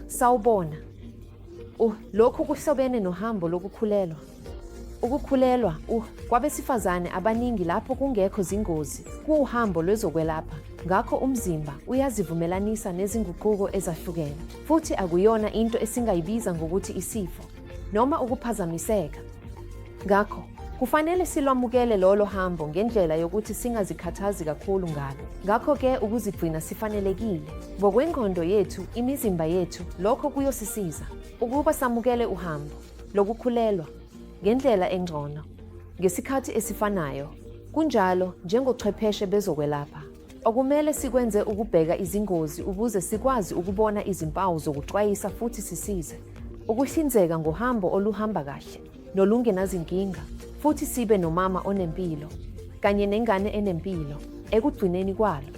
Sawubona. Lokhu kuhlobene nohambo lokukhulelwa. Ukukhulelwa, kwabesifazane abaningi lapho kungekho zingozi, kuwuhambo lwezokwelapha, ngakho umzimba uyazivumelanisa nezinguquko ezahlukene, futhi akuyona into esingayibiza ngokuthi isifo noma ukuphazamiseka. Ngakho, kufanele silwamukele lolo hambo ngendlela yokuthi singazikhathazi kakhulu ngalo. Ngakho-ke ukuzigcina sifanelekile ngokwengqondo yethu, imizimba yethu, lokho kuyosisiza ukuba samukele uhambo lokukhulelwa ngendlela engcono. Ngesikhathi esifanayo, kunjalo, njengochwepheshe bezokwelapha, okumele sikwenze ukubheka izingozi ukuze sikwazi ukubona izimpawu zokuxwayisa futhi sisize ukuhlinzeka ngohambo oluhamba kahle nolungenazinkinga futhi sibe nomama onempilo kanye nengane enempilo ekugcineni kwalo.